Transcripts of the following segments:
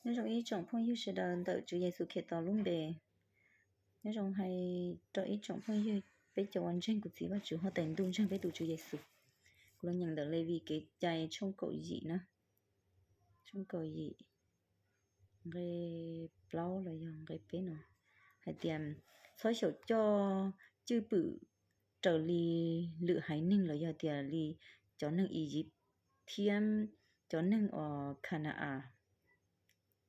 Nyob zoo ib tsoom phooj ywg sawv daws ntawm Tswv Yexus Khetos lub npe. Nyob zoo hais rau ib tsoom phooj ywg, peb cov uas ntseeg kuv Txiv Vajtswv Huab Tais Ntuj, ntseeg peb tus Tswv Yexus. Kuv los nyeem ntawm Levis kev cai tshooj kaum yim na, tshooj kaum yim, nqe plaub los yog nqe peb no, hais tias, txhob xyaum coj cwj pwm raws li lwm haiv neeg los yog tias li cov neeg Iziv thiab cov neeg uas Khana-as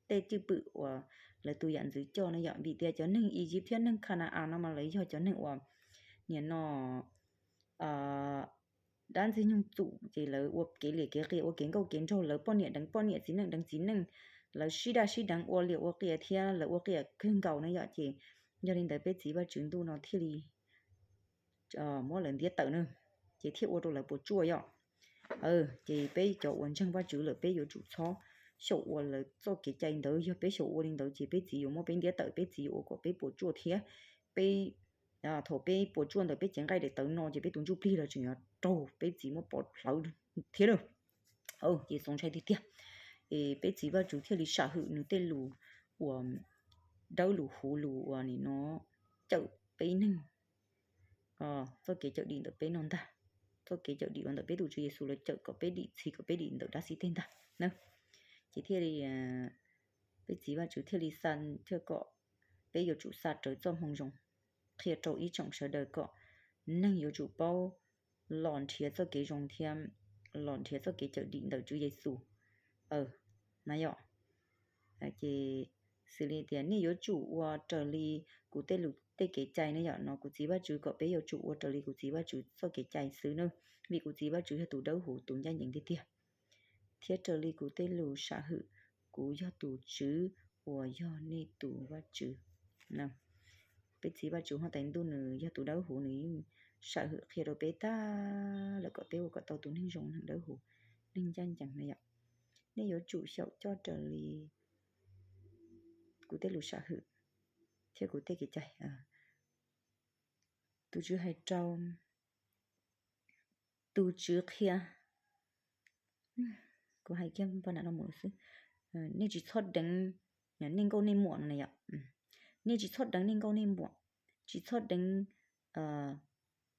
tej cwj pwm uas lawv tus yam ntxwv coj no yom. Vim tias cov neeg Iziv thiab neeg Khana-as no mas lawv yog cov neeg uas nim no dab Ntxwg Nyoog txum ces lawv ua kev liam kev qias, ua kev nkauj kev nraug, lawv poj niam deev poj niam, txiv neej deev txiv neej, lawv sib daj sib deev, ua liam ua qias thiab lawv ua qias kawg nkaus na yom. Ces yog li ntawd peb Txiv Vajtswv Ntuj no thiaj li muab lawv ntiab tawm na, ces thiaj ua rau lawv puas tsuaj yom. Ces peb cov uas ntseeg Vajtswv lawm peb yuav tsum txhob xyaum ua lawv txoj kev cai ntawd. Yog peb xyaum ua li ntawd ces peb Txiv yuav muab peb ntiab tawm, peb Txiv yuav ua kom peb puas tsuaj thiab peb thaum peb puas tsuaj ntawm peb cev nqaij daim tawv no ces peb tus ntsuj plig los tseem yuav raug peb Txiv muab pov hlawv thiab na. Ces txaus ntshai tiag tiag. Es peb Txiv Vajtswv thiaj li sam hwm nws tej lus uas dawb lus huv lus uas nim no cawm peb neeg, txoj kev cawm dim ntawm peb no ntag, txoj kev cawm dim uas ntawm peb tus Tswv Yexus los cawm kom peb dim txhij, kom peb dim ntawm dab xib teg ntag na. Ces thiaj li peb Txiv Vajtswv thiaj li xa thiaj kom peb yuav tsum xa rawv txoj moo zoo qhia rau ib tsoom sawv daws kom neeg yuav tsum paub los nrhiav txoj kev zoo thiab los nrhiav txoj kev cawm dim ntawm Tswv Yexus na yom. Ces xws li tias nej yuav tsum ua raws li kuv tej lus tej kev cai ne yom, no kuv Txiv Vajtswv kom peb yuav tsum ua raws li kuv Txiv Vajtswv txoj kev cai xwb na, vim kuv Txiv Vajtswv yog tus dawb huv tus ncaj ncees tiag tiag. Thiab raws li kuv tej lus sam hwm, kuv yog tus Tswv uas yog nej tus Vajtswv. Peb Txiv Vajtswv Huab Tais Ntuj nws yog tus dawb huv, nws yeej sam hwm qhia rau peb tag lawm kom peb ua kom tau tus neeg zoo, neeg dawb huv, neeg ncaj ncees na yom. Nej yuav tsum xyaum coj raws li kuv tej lus sam hwm thiab kuv tej kev cai. Tus Tswv hais rau, tus Tswv qhia, kuv hais kiag npaj nram no mus xwb. Nej tsis txhob deev nej nkauj nej muam no na yom. Nej tsis txhob deev nej nkauj nej muam, tsis txhob deev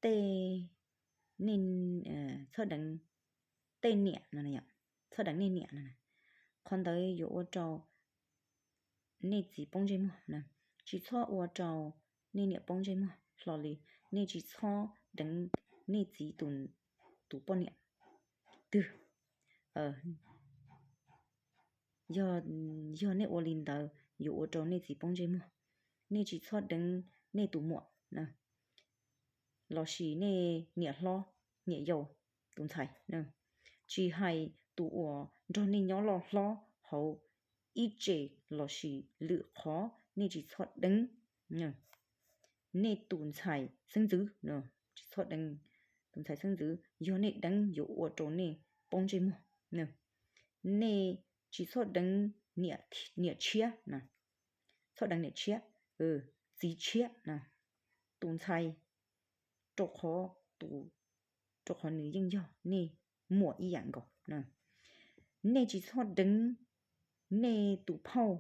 tej, txhob deev tej niam no, txhob deev nej niam no. Qhov ntawd yuav ua rau nej txiv poob ntsej muag na. Tsis txhob ua rau nej niam poob ntsej muag hlo li. Nej tsis txhob deev nej txiv tus poj niam twg. Yog nej ua li ntawd yuav ua rau nej txiv poob ntsej muag. Nej tsis txhob deev nej tus muam lossis nej niam hlob, niam yau, tus ntxhais, tsis hais tus uas nrog nej nyob loj hlob hauv ib tse lossis lwm qhov, nej tsis txhob deev nej tus ntxhais xeeb ntxwv. Tsis txhob deev tus ntxhais xeeb ntxwv, yog nej deev yuav ua rau nej poob ntsej muag. Nej tsis txhob deev niam tshiab, txhob deev niam tshiab, txiv tshiab, tus ntxhais, rau qhov, rau qhov nws yeej yog nej muam ib yam nkaus. Nej tsis txhob deev nej tus phauj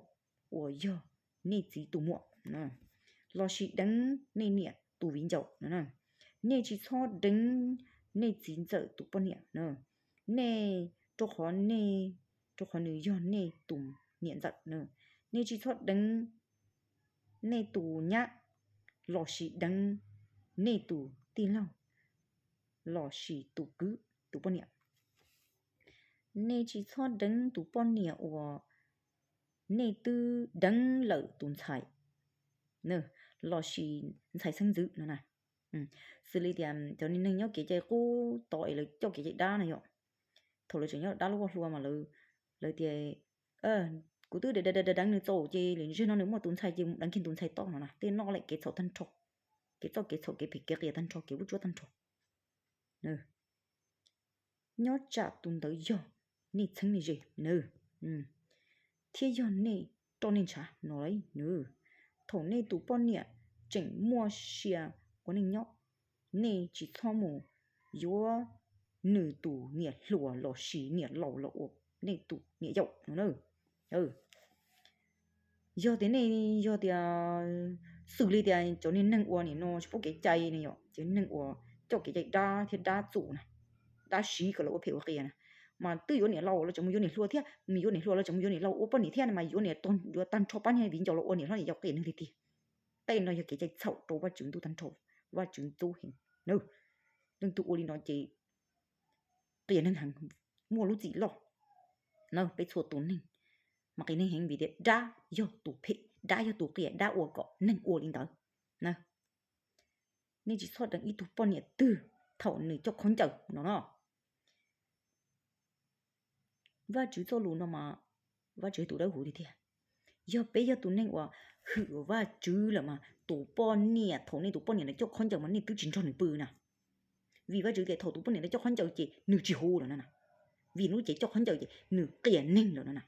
uas yog nej txiv tus muam, lossis deev nej niam tus viv ncaus. Nej tsis txhob deev nej txiv ntxawm tus poj niam, nej, rau qhov nej, rau qhov nws yog nej tus niam ntxawm. Nej tsis txhob deev nej tus nyab lossis deev nej tus tij laug lossis tus kwv tus poj niam. Nej tsis txhob deev tus poj niam uas nej twb deev lawm tus ntxhais lossis ntxhais xeeb ntxwv no na. Xws li tias cov neeg nyob kev cai qub tod es lawv coj kev cai dab no yom, thaum lawv tseem nyob dab lub voj hlua mas lawv tias, kuv twb deev deev nws txaus ces lwm zaug no nws muaj tus ntxhais ces deev kiag tus ntxhais tod no na. Tej no lawm kev txhaum tag nrho, kev txoj kev txhaum kev phem kev qias tag nrho, kev vuj tsuab tag nrho. Nyob tsam tus ntawd yog nej txheeb nej ze, thiab yog nej roj nej ntshav no. Thaum nej tus poj niam tseem muaj sia ua neej nyob, nej tsis txhob mus yuav nws tus niam hluas lossis niam laus los ua nej tus niam yau no. Yog tias nej, yog tias xws li tias cov niag neeg uas nim no tsis paub kev cai ne yom, cov neeg uas coj kev cai dab thiab dab txum na, dab siv kom lawv ua phem ua qias na, mas twb yuav niam laus los tseem mus yuav niam hluas thiab, mus yuav niam hluas los tseem mus yuav niam laus ua poj niam thiab mas yuav niam, yuav tag nrho pab niag viv ncaus los ua niam hlob niam yau qias neeg tiag tiag. Tej no yog kev cai txhaum rau Vajtswv ntuj tag nrho, Vajtswv ntxub heev. Leej twg ua li no ces qias neeg heev, muaj lub txim loj na. Peb txhua tus neeg mas qias neeg heev vim tias dab yog tus phem, dab yog tus qias, dab ua kom neeg ua li ntawd na. Nej tsis txhob deev ib tug poj niam twg thaum nws coj khaub ncaws no no. Vajtswv txoj lus no mas Vajtswv tus dawb huv tiag tiag. Yog peb yog tus neeg uas hwm Vajtswv lawm mas tus poj niam, thaum nej tus poj niam ntawd coj khaub ncaws mas nej twb tsis nrog nws pw na. Vim Vajtswv tias thaum tus poj niam ntawd coj khaub ncaws ces nws tsis huv lawm no na. Vim lub cev coj khaub ncaws ces nws qias neeg lawm no na.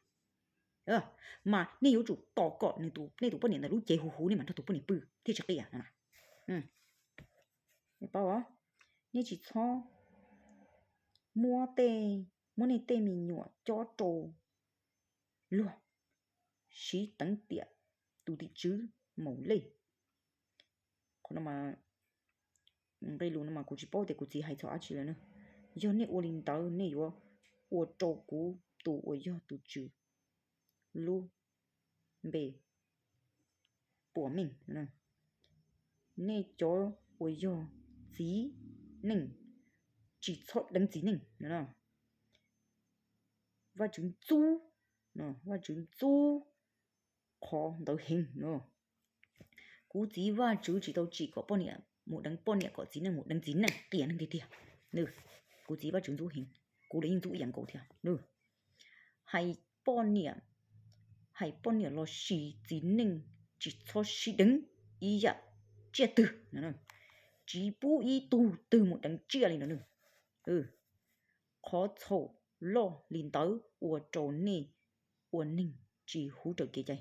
Mas nej yuav tsum tos kom nej tus poj niam ntawd lub cev huv huv nej mam nrog tus poj niam pw thiaj tsis qias no na. Nej tsis txhob muab, muab nej tej me nyuam cob rau luag siv teev tiam tus tim tswv Maulej. Qhov no mas, nqe lus no mas kuv tsis paub tias kuv txiv hais txog dab tsi lawm na. Yog nej ua li ntawd nej yuav ua rau kuv tus uas yog tus Tswv lub npe puas meej. Nej cov uas yog txiv neej, tsis txhob deev txiv neej. Vajtswv ntxub, Vajtswv ntxub qhov ntawd heev no. Kuv txiv Vajtswv tsis tau tsim kom poj niam mus deev poj niam, kom txiv neej mus deev txiv neej, qias neeg tiag tiag. Kuv txiv Vajtswv ntxub heev, kuv los yeej ntxub ib yam nkaus thiab. Hais poj niam, hais poj niam los sis txiv neej tsis txhob sib deev ib yam tsiaj twg, tsis pub ib tug twg mus deev tsiaj li no. Qhov txhaum loj li ntawd ua rau nej ua neeg tsis huv raws kev cai,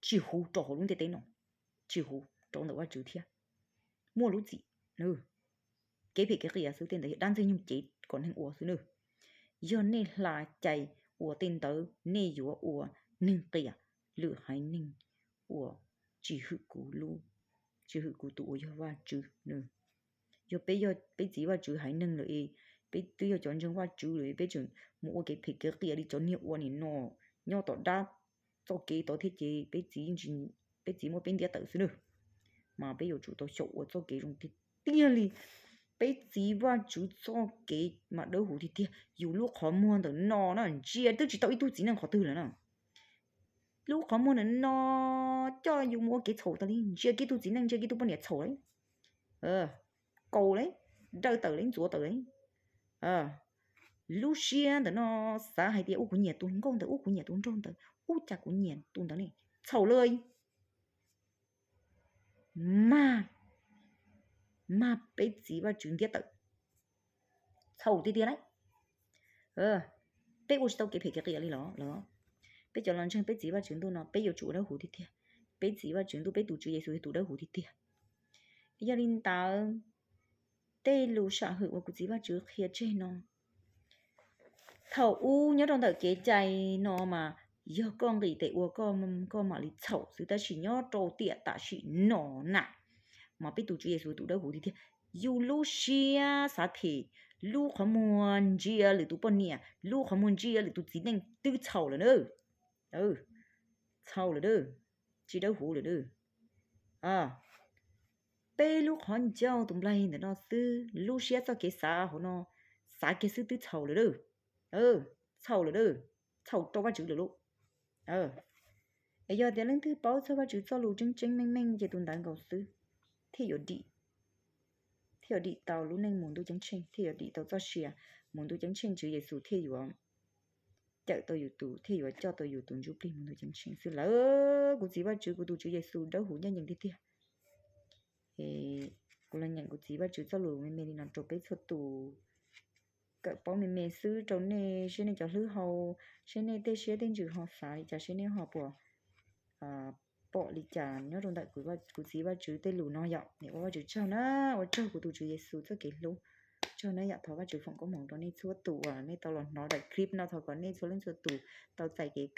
tsis huv rau hauv lub ntiaj teb no, tsis huv rau ntawm Vajtswv thiab. Muaj lub txim, kev phem kev qias xwb, tej ntawd yog dab ntxwg nyoog cev kom neeg ua xwb na. Yog nej hla cai ua tej ntawd nej yuav ua neeg qias, lwm haiv neeg uas tsis hwm kuv, tsis hwm kuv tus uas yog Vajtswv. Yog peb yog peb txiv Vajtswv haiv neeg lawm, peb twb yog cov ntseeg Vajtswv lawm, peb tseem mus ua kev phem kev qias li cov niag ua nim no nyob tom dab txoj kev tod thiab ces peb txiv, peb txiv muab peb ntiab tawm xwb na. Mas peb yuav tsum tau xyaum ua txoj kev zoo tiag tiag li. Peb txiv Vajtswv txoj kev mas dawb huv tiag tiag. Yus lub qhov muag ntawm no na ntsia twb tsis tau ib tug txiv neej qhov twg lawm na. Lub qhov muag ntawm no coj yus mus ua kev txhaum tas li, ntsia kiag tug txiv neej, ntsia kiag tug poj niam txhaum li, kaus li, dawj tawm li, ntxuav tawm li. Lub siab ntawm no xav hais tias ub kuv nyiam tus nkauj ntawd, ub kuv nyiam tus nraug ntawd, ub cas kuv nyiam tus ntawd ne, txhaum li. Mag, mag peb txiv Vajtswv ntiab tawm, txhaum tiag tiag lauj. Peb ua tsis tau kev phem kev qias li los los peb cov los ntseeg peb txiv Vajtswv ntuj no peb yuav tsum ua dawb huv tiag tiag. Peb txiv Vajtswv ntuj, peb tus Tswv Yexus yog tus dawb huv tiag tiag. Yog li ntawd, tej lus sam hwm uas kuv txiv Vajtswv qhia tseg no, thaum ub nyob rau ntawm kev cai no mas yog koj nqis tes ua koj, koj mam li txhaum xwb, tab sis nyob rau tiam tam sim no na, mas peb tus Tswv Yexus tus dawb huv tiag tiag, yus lub siab xav them, lub qhov muag ntsia lwm tus poj niam, lub qhov muag ntsia lwm tus txiv neej twb txhaum lawm na. Txhaum lawm, tsis dawb huv lawm. Peb lub qhov ncauj tus nplaig ntawm no xwb, lub siab txoj kev xav hauv no, xav kiag xwb twb txhaum lawm. Txhaum lawm, txhaum rau Vajtswv lawm lauj. Es yog tias leej twg paub txog Vajtswv txoj lus tseeb tseeb meej meej ces tus ntawd nkaus xwb thiaj yuav dim, thiaj yuav dim tau lub neej mus ntuj ceeb tsheej, thiaj yuav dim tau txoj sia mus ntuj ceeb tsheej. Tswv Yexus thiaj yuav cawm tau yus tus, thiaj yuav coj tau yus tus ntsuj plig mus ntuj ceeb tsheej xwb lawm. Kuv txiv Vajtswv, kuv tus Tswv Yexus dawb huv ncaj ncees tiag tiag. Kuv los nyeem kuv txiv Vajtswv txoj lus me me li no rau peb txhua tus kawm paub me me xwb rau nej, seb nej cov hlwb hau, seb nej tej siab tej ntsws ho xav li cas, seb nej ho puas pom li cas nyob rau ntawm kuv txiv Vajtswv tej lus no yom. Ua Vajtswv tsaug na, ua tsaug kuv tus Tswv Yexus txoj kev hlub. Tsaug na yom, thov Vajtswv foom koob hmoov rau nej txhua tus uas nej tau los hnov daim clip no, thov kom nej txhua leej txhua tus tau txais kev